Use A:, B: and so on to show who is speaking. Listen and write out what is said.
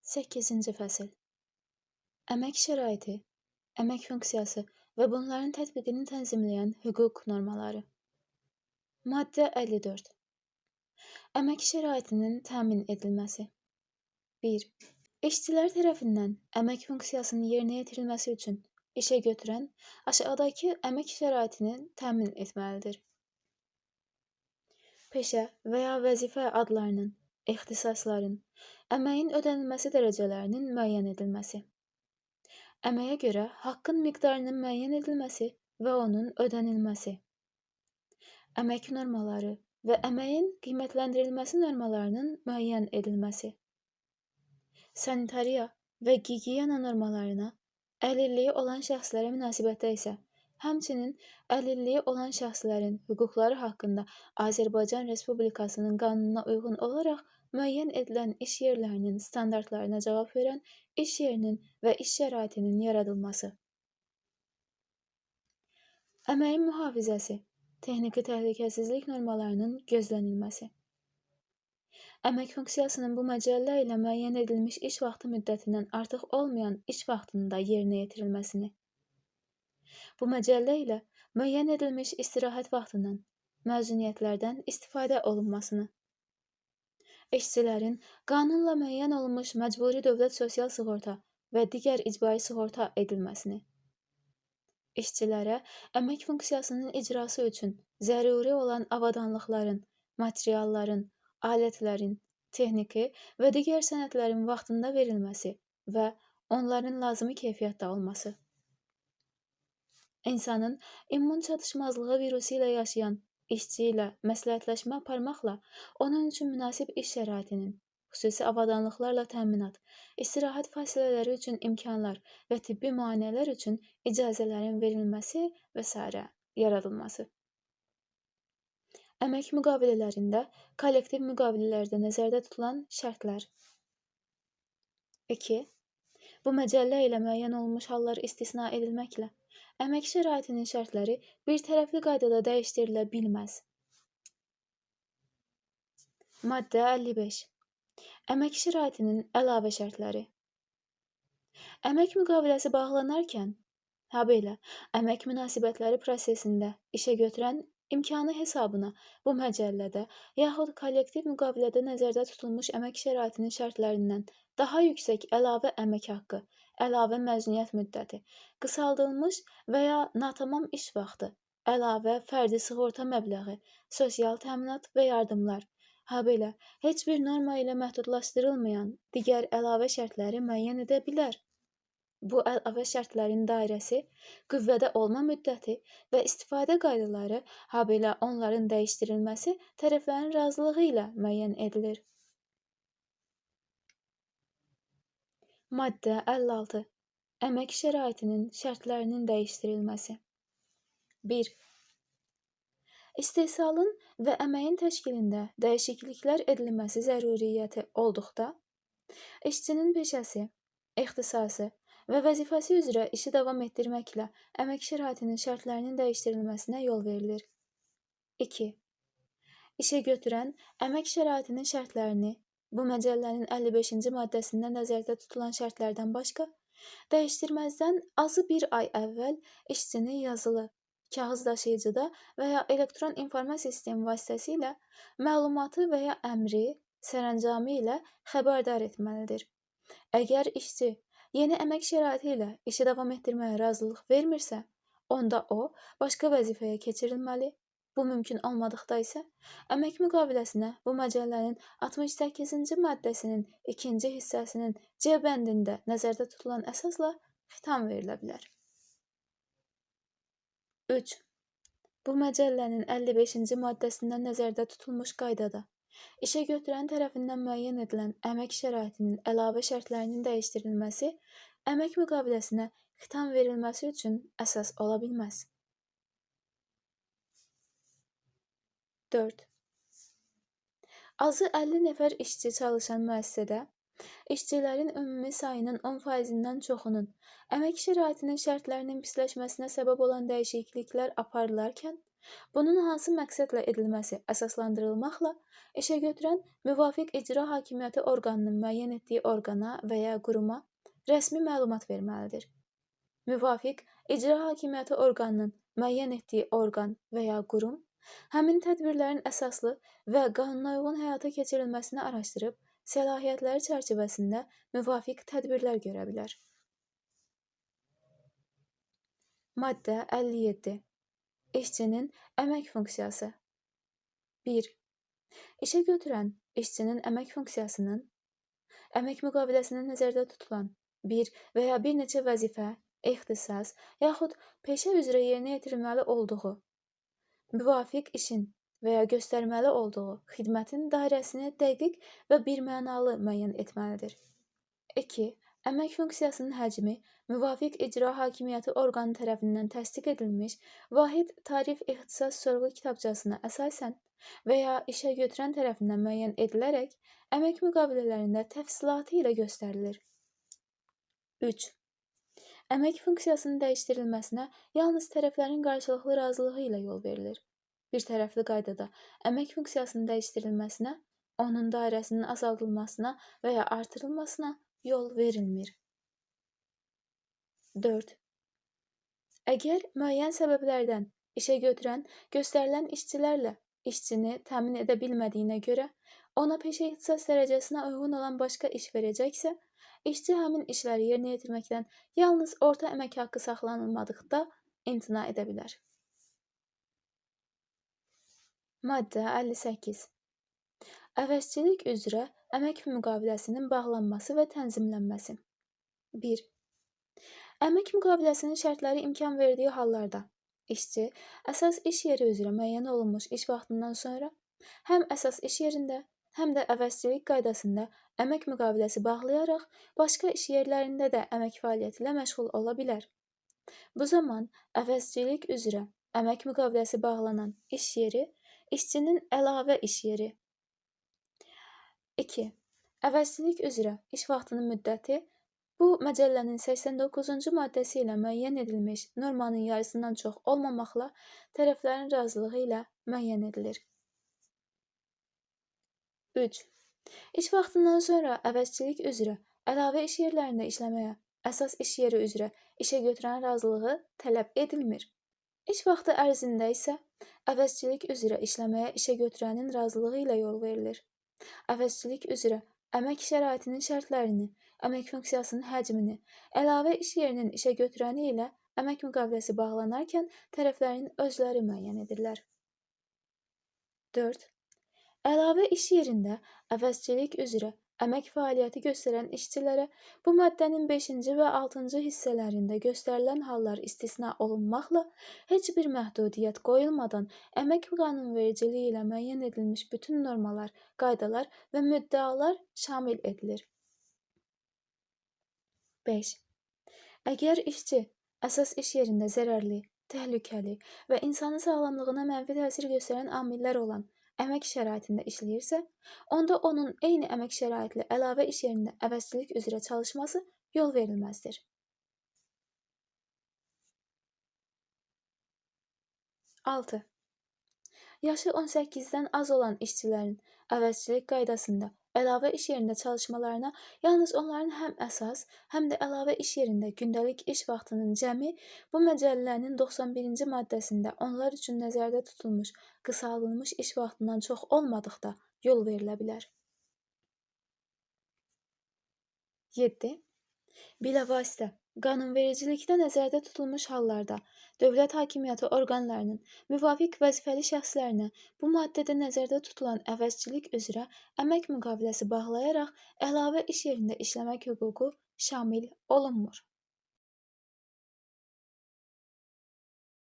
A: 8-ci fəsil. Əmək şəraiti, əmək funksiyası və bunların tətbiqini tənzimləyən hüquq normaları. Maddə 54. Əmək şəraitinin təmin edilməsi. 1. İşçilər tərəfindən əmək funksiyasının yerinə yetirilməsi üçün işə götürən aşağıdakı əmək şəraitini təmin etməlidir. Peşə və ya vəzifə adlarının, ixtisasların, əməyin ödənilməsi dərəcələrinin müəyyən edilməsi. Əməyə görə haqqın miqdarının müəyyən edilməsi və onun ödənilməsi. Əmək normaları və əməyin qiymətləndirilməsi normalarının müəyyən edilməsi. Sanitariya və gigiyena normalarına, əlilliyi olan şəxslərə münasibətdə isə, həmçinin əlilliyi olan şəxslərin hüquqları haqqında Azərbaycan Respublikasının qanununa uyğun olaraq müəyyən edilən iş yerlərinin standartlarına cavab verən iş yerinin və iş şəraitinin yaradılması. Əməyin mühafizəsi, texniki təhlükəsizlik normalarının gözlənilməsi. Əmək funksiyasının bu məcəllə ilə müəyyən edilmiş iş vaxtı müddətindən artıq olmayan iş vaxtında yerinə yetirilməsini. Bu məcəllə ilə müəyyən edilmiş istirahət vaxtından, məzuniyyətlərdən istifadə olunmasını. İşçilərin qanunla müəyyən olunmuş məcburi dövlət sosial sığorta və digər icbari sığorta edilməsini. İşçilərə əmək funksiyasının icrası üçün zəruri olan avadanlıqların, materialların, alətlərin, texniki və digər sənədlərin vaxtında verilməsi və onların lazımi keyfiyyətdə olması. İnsanın immun çatışmazlığı virusu ilə yaşayan işçi ilə məsləhətləşmə aparmaqla onun üçün münasib iş şəraitinin, xüsusi avadanlıqlarla təminat, istirahət fasilələri üçün imkanlar və tibbi müayinələr üçün icazələrin verilməsi və sairə yaradılması. Əmək müqavilələrində, kollektiv müqavilələrdə nəzərdə tutulan şərtlər. 2. Bu məcəllə ilə müəyyən olunmuş hallar istisna edilməklə, əmək şəraitinin şərtləri bir tərəfli qaydada dəyişdirilə bilməz. Maddə 55. Əmək şəraitinin əlavə şərtləri. Əmək müqaviləsi bağlanarkən, habelə əmək münasibətləri prosesində işə götürən imkanı hesabına bu məcəllədə yaxud kollektiv müqavilədə nəzərdə tutulmuş əmək şəraitinin şərtlərindən daha yüksək əlavə əmək haqqı, əlavə məzuniyyət müddəti, qısaldılmış və ya natamam iş vaxtı, əlavə fərdi sığorta məbləği, sosial təminat və yardımlar, habelə heç bir norma ilə məhdudlaşdırılmayan digər əlavə şərtləri müəyyən edə bilər. Bu əlavə şərtlərin dairəsi, qüvvədə olma müddəti və istifadə qaydaları, habelə onların dəyişdirilməsi tərəflərin razılığı ilə müəyyən edilir. Maddə 56. Əmək şəraitinin şərtlərinin dəyişdirilməsi. 1. İstehsalın və əməyin təşkilində dəyişikliklər edilməsi zəruriyyəti olduqda, işçinin peşəsi, ixtisası və vəzifəsi üzrə işi davam etdirməklə əmək şəraitinin şərtlərinin dəyişdirilməsinə yol verilir. 2. İşə götürən əmək şəraitinin şərtlərini bu məcəllənin 55-ci maddəsində nəzərdə tutulan şərtlərdən başqa, dəyişdirməzdən azı bir ay əvvəl işçini yazılı, kağız daşıyıcıda və ya elektron informasiya sistemi vasitəsilə məlumatı və ya əmri, sərəncamı ilə xəbərdar etməlidir. Əgər işçi yeni əmək şəraiti ilə işi davam etdirməyə razılıq vermirsə, onda o, başqa vəzifəyə keçirilməli. Bu mümkün olmadıqda isə əmək müqaviləsinə bu məcəllənin 68-ci maddəsinin ikinci hissəsinin C bəndində nəzərdə tutulan əsasla xitam verilə bilər. 3. Bu məcəllənin 55-ci maddəsində nəzərdə tutulmuş qaydada işə götürən tərəfindən müəyyən edilən əmək şəraitinin əlavə şərtlərinin dəyişdirilməsi əmək müqaviləsinə xitam verilməsi üçün əsas ola bilməz. 4. Azı 50 nəfər işçi çalışan müəssisədə işçilərin ümumi sayının 10%-dən çoxunun əmək şəraitinin şərtlərinin pisləşməsinə səbəb olan dəyişikliklər aparılarkən, bunun hansı məqsədlə edilməsi əsaslandırılmaqla işəgötürən müvafiq icra hakimiyyəti orqanının müəyyən etdiyi orqana və ya quruma rəsmi məlumat verməlidir. Müvafiq icra hakimiyyəti orqanının müəyyən etdiyi orqan və ya qurum həmin tədbirlərin əsaslı və qanunauyğun həyata keçirilməsini araşdırıb, səlahiyyətləri çərçivəsində müvafiq tədbirlər görə bilər. Maddə 57. İşçinin əmək funksiyası. 1. İşə götürən işçinin əmək funksiyasının, əmək müqaviləsində nəzərdə tutulan bir və ya bir neçə vəzifə, ixtisas yaxud peşə üzrə yerinə yetirilməli olduğu, müvafiq işin və ya göstərməli olduğu xidmətin dairəsini dəqiq və birmənalı müəyyən etməlidir. 2. Əmək funksiyasının həcmi müvafiq icra hakimiyyəti orqanı tərəfindən təsdiq edilmiş vahid tarif ixtisas sorğu kitabçasına əsasən və ya işə götürən tərəfindən müəyyən edilərək əmək müqavilələrində təfsilatı ilə göstərilir. 3. Əmək funksiyasının dəyişdirilməsinə yalnız tərəflərin qarşılıqlı razılığı ilə yol verilir. Bir tərəfli qaydada əmək funksiyasının dəyişdirilməsinə, onun dairəsinin azaldılmasına və ya artırılmasına yol verilmir. 4. Əgər müəyyən səbəblərdən işə götürən göstərilən işçilərlə işçini təmin edə bilmədiyinə görə ona peşə ixtisas dərəcəsinə uyğun olan başqa iş verəcəksə, işçi həmin işləri yerinə yetirməkdən yalnız orta əmək haqqı saxlanılmadıqda imtina edə bilər. Maddə 58. Əvəzçilik üzrə əmək müqaviləsinin bağlanması və tənzimlənməsi. 1. Əmək müqaviləsinin şərtləri imkan verdiyi hallarda işçi əsas iş yeri üzrə müəyyən olunmuş iş vaxtından sonra həm əsas iş yerində, həm də əvəzçilik qaydasında əmək müqaviləsi bağlayaraq başqa iş yerlərində də əmək fəaliyyəti ilə məşğul ola bilər. Bu zaman əvəzçilik üzrə əmək müqaviləsi bağlanan iş yeri işçinin əlavə iş yeri. 2. Əvəzçilik üzrə iş vaxtının müddəti bu məcəllənin 89-cu maddəsi ilə müəyyən edilmiş normanın yarısından çox olmamaqla tərəflərin razılığı ilə müəyyən edilir. 3. İş vaxtından sonra əvəzçilik üzrə əlavə iş yerlərində işləməyə əsas iş yeri üzrə işə götürən razılığı tələb edilmir. İş vaxtı ərzində isə əvəzçilik üzrə işləməyə işə götürənin razılığı ilə yol verilir. Əvəzçilik üzrə əmək şəraitinin şərtlərini, əmək funksiyasının həcmini, əlavə iş yerinin işə götürəni ilə əmək müqaviləsi bağlanarkən tərəflərin özləri müəyyən edirlər. 4. Əlavə iş yerində əvəzçilik üzrə əmək fəaliyyəti göstərən işçilərə bu maddənin 5-ci və 6-cı hissələrində göstərilən hallar istisna olunmaqla heç bir məhdudiyyət qoyulmadan əmək qanunvericiliyi ilə müəyyən edilmiş bütün normalar, qaydalar və müddəalar şamil edilir. 5. Əgər işçi əsas iş yerində zərərli, təhlükəli və insanın sağlamlığına mənfi təsir göstərən amillər olan əmək şəraitində işləyirsə, onda onun eyni əmək şəraitli əlavə iş yerində əvəzçilik üzrə çalışması yol verilməzdir. 6. Yaşı 18-dən az olan işçilərin əvəzçilik qaydasında əlavə iş yerində çalışmalarına yalnız onların həm əsas, həm də əlavə iş yerində gündəlik iş vaxtının cəmi bu məcəllənin 91-ci maddəsində onlar üçün nəzərdə tutulmuş qısaldılmış iş vaxtından çox olmadıqda yol verilə bilər. 7. Bilavasitə qanunvericilikdə nəzərdə tutulmuş hallarda dövlət hakimiyyəti orqanlarının müvafiq vəzifəli şəxslərinə bu maddədə nəzərdə tutulan əvəzçilik üzrə əmək müqaviləsi bağlayaraq əlavə iş yerində işləmək hüququ şamil olunmur.